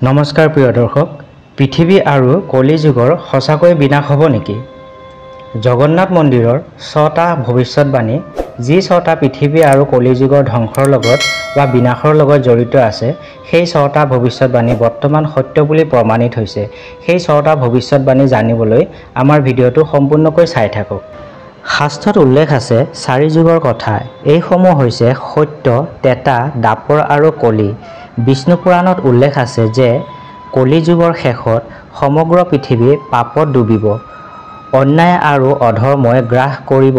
নমস্কাৰ প্ৰিয় দৰ্শক, পৃথিৱী আৰু কলিযুগৰ সঁচাকৈ বিনাশ হ'ব নেকি? জগন্নাথ মন্দিৰৰ ছটা ভৱিষ্যতবাণী, যি ছটা পৃথিৱী আৰু কলিযুগৰ ধ্বংসৰ লগত বা বিনাশৰ লগত জড়িত আছে, সেই ছটা ভৱিষ্যতবাণী বৰ্তমান সত্য বুলি প্ৰমাণিত হৈছে। সেই ছটা ভৱিষ্যতবাণী জানিবলৈ আমাৰ ভিডিঅ'টো সম্পূৰ্ণকৈ চাই থাকক। শাস্ত্ৰত উল্লেখ আছে চাৰি যুগৰ কথা। এইসমূহ হৈছে সত্য, ত্ৰেতা, দ্বাপৰ আৰু কলি। বিষ্ণু পুৰাণত উল্লেখ আছে যে কলিযুগৰ শেষত সমগ্ৰ পৃথিৱী পাপত ডুবিব। অন্যায় আৰু অধৰ্মই গ্ৰাস কৰিব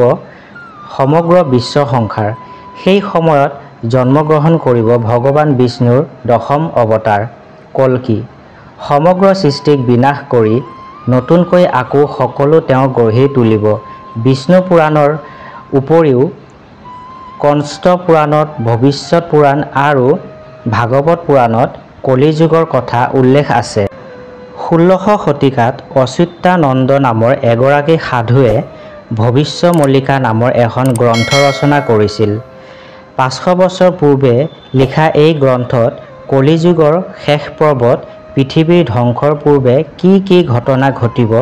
সমগ্ৰ বিশ্ব সংসাৰ। সেই সময়ত জন্মগ্ৰহণ কৰিব ভগৱান বিষ্ণুৰ দশম অৱতাৰ কল্কি। সমগ্ৰ সৃষ্টিক বিনাশ কৰি নতুনকৈ আকৌ সকলো তেওঁ গঢ়ি তুলিব। বিষ্ণু পুৰাণৰ উপৰিও স্কন্দ পুৰাণত, ভৱিষ্যত পুৰাণ আৰু ভাগৱত পুৰাণত কলিযুগৰ কথা উল্লেখ আছে। 16শ শতিকাত অচ্যুতানন্দ নামৰ এগৰাকী সাধুৱে ভৱিষ্যমল্লিকা নামৰ এখন গ্ৰন্থ ৰচনা কৰিছিল। 500 বছৰ পূৰ্বে লিখা এই গ্ৰন্থত কলিযুগৰ শেষ পৰ্বত পৃথিৱীৰ ধ্বংসৰ পূৰ্বে কি কি ঘটনা ঘটিব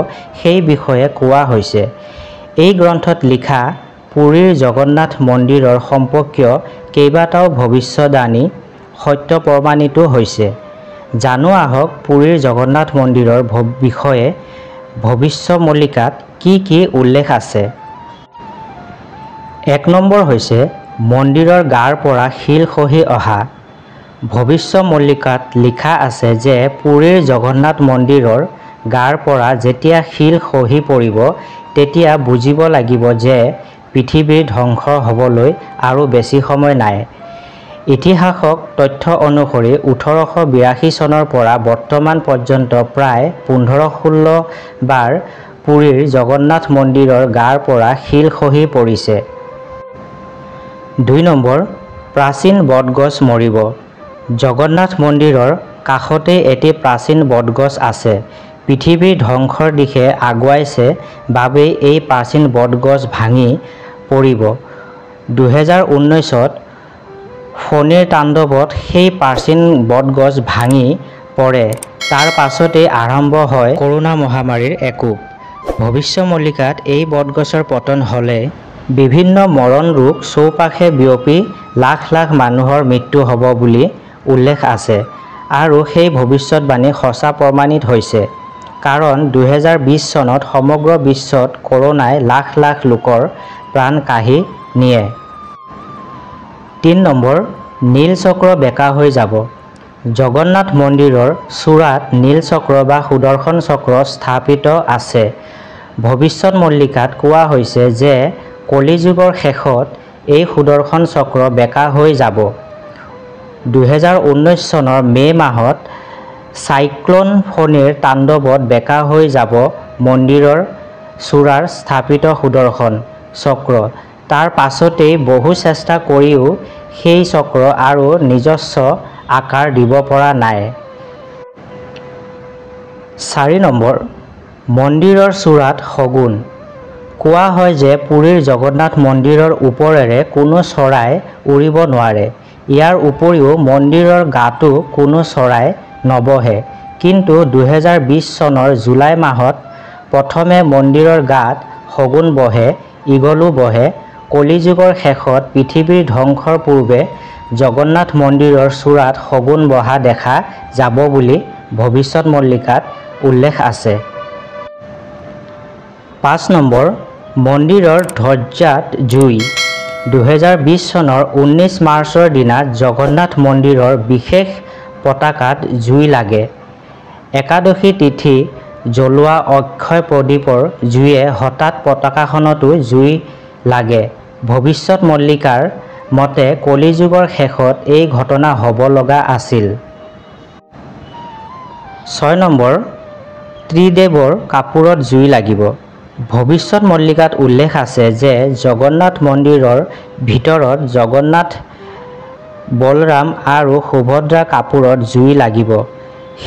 সেই বিষয়ে কোৱা হৈছে। এই গ্ৰন্থত লিখা পুৰীৰ জগন্নাথ মন্দিৰৰ সম্পৰ্কীয় কেইবাটাও ভৱিষ্যদ্বাণী সত্য প্ৰমাণিত হৈছে। জানো আহক পুৰীৰ জগন্নাথ মন্দিৰৰ বিষয়ে ভৱিষ্যমল্লিকাত কি কি উল্লেখ আছে। 1 নম্বৰ হৈছে মন্দিৰৰ গাৰ পৰা শিল খহি অহা। ভৱিষ্যমল্লিকাত লিখা আছে যে পুৰীৰ জগন্নাথ মন্দিৰৰ গাৰ পৰা যেতিয়া শিল খহি পৰিব তেতিয়া বুজিব লাগিব যে পৃথিৱীৰ ধ্বংস হ'বলৈ আৰু বেছি সময় নাই। ইতিহাসক তথ্য অনুসৰি 1882 চনৰ পৰা বৰ্তমান পৰ্যন্ত প্ৰায় 15-16 বাৰ পুৰীৰ জগন্নাথ মন্দিৰৰ গাৰ পৰা শিল খহি পৰিছে। 2 নম্বৰ, প্ৰাচীন বটগছ মৰিব। জগন্নাথ মন্দিৰৰ কাষতেই এটি প্ৰাচীন বটগছ আছে। পৃথিৱীৰ ধ্বংসৰ দিশে আগুৱাইছে বাবেই এই প্ৰাচীন বটগছ ভাঙি পৰিব। 2019ত ফণীৰ তাণ্ডৱত সেই প্ৰাচীন বটগছ ভাঙি পৰে। তাৰ পাছতেই আৰম্ভ হয় কৰোনা মহামাৰীৰ একোপ। ভৱিষ্যমল্লিকাত এই বটগছৰ পতন হ'লে বিভিন্ন মৰণ ৰোগ চৌপাশে বিয়পি লাখ লাখ মানুহৰ মৃত্যু হ'ব বুলি উল্লেখ আছে আৰু সেই ভৱিষ্যতবাণী সঁচা প্ৰমাণিত হৈছে। কাৰণ 2020 চনত সমগ্ৰ বিশ্বত কৰোনাই লাখ লাখ লোকৰ প্ৰাণ কাঢ়ি নিয়ে। 3 নম্বৰ, নীলচক্ৰ বেঁকা হৈ যাব। জগন্নাথ মন্দিৰৰ চূড়াত নীলচক্ৰ বা সুদৰ্শন চক্ৰ স্থাপিত আছে। ভৱিষ্যতমল্লিকাত কোৱা হৈছে যে কলিযুগৰ শেষত এই সুদৰ্শন চক্ৰ বেঁকা হৈ যাব। 2019 চনৰ মে' মাহত চাইক্লন ফণীৰ তাণ্ডৱত বেঁকা হৈ যাব মন্দিৰৰ চূড়াৰ স্থাপিত সুদৰ্শন চক্ৰ। তাৰ পাছতেই বহু চেষ্টা কৰিও সেই চক্ৰ আৰু নিজস্ব আকাৰ দিব পৰা নাই। 4 নম্বৰ, মন্দিৰৰ চূড়াত শগুন। কোৱা হয় যে পুৰীৰ জগন্নাথ মন্দিৰৰ ওপৰেৰে কোনো চৰাই উৰিব নোৱাৰে। ইয়াৰ উপৰিও মন্দিৰৰ গাতো কোনো চৰাই নবহে। কিন্তু 2020 চনৰ জুলাই মাহত প্ৰথমে মন্দিৰৰ গাত শগুন বহে, ঈগলো বহে। কলিযুগৰ শেষত পৃথিৱীৰ ধ্বংসৰ পূৰ্বে জগন্নাথ মন্দিৰৰ চূড়াত শগুন বহা দেখা যাব বুলি ভৱিষ্যতমল্লিকাত উল্লেখ আছে। 5 নম্বৰ, মন্দিৰৰ ধ্বজাত জুই। 2020 চনৰ 19 মাৰ্চৰ দিনা জগন্নাথ মন্দিৰৰ বিশেষ পতাকাত জুই লাগে। একাদশী তিথি জ্বলোৱা অক্ষয় প্ৰদীপৰ জুয়ে হঠাৎ পতাকাখনতো জুই লাগে। ভৱিষ্যতমল্লিকাৰ মতে কলিযুগৰ শেষত এই ঘটনা হ'ব লগা আছিল। 6 নম্বৰ, ত্ৰিদেৱৰ কাপোৰত জুই লাগিব। ভৱিষ্যতমল্লিকাত উল্লেখ আছে যে জগন্নাথ মন্দিৰৰ ভিতৰত জগন্নাথ, বলৰাম আৰু সুভদ্ৰাৰ কাপোৰত জুই লাগিব।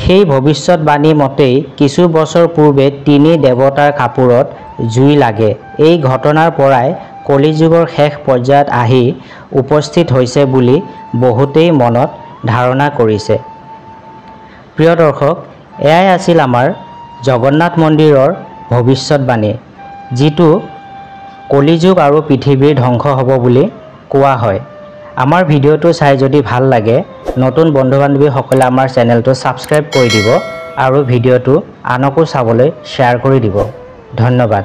সেই ভৱিষ্যতবাণী মতেই কিছু বছৰ পূৰ্বে তিনি দেৱতাৰ কাপোৰত জুই লাগে। এই ঘটনাৰ পৰাই কলিযুগৰ শেষ পৰ্যায়ত আহি উপস্থিত হৈছে বুলি বহুতেই মনত ধাৰণা কৰিছে। প্ৰিয় দৰ্শক, এয়াই আছিল আমাৰ জগন্নাথ মন্দিৰৰ ভৱিষ্যতবাণী, যিটো কলিযুগ আৰু পৃথিৱীৰ ধ্বংস হ'ব বুলি কোৱা হয়। আমাৰ ভিডিঅ'টো চাই যদি ভাল লাগে, নতুন বন্ধু বান্ধৱীসকলে আমাৰ চেনেলটো ছাবস্ক্ৰাইব কৰি দিব আৰু ভিডিঅ'টো আনকো চাবলৈ শ্বেয়াৰ কৰি দিব। ধন্যবাদ।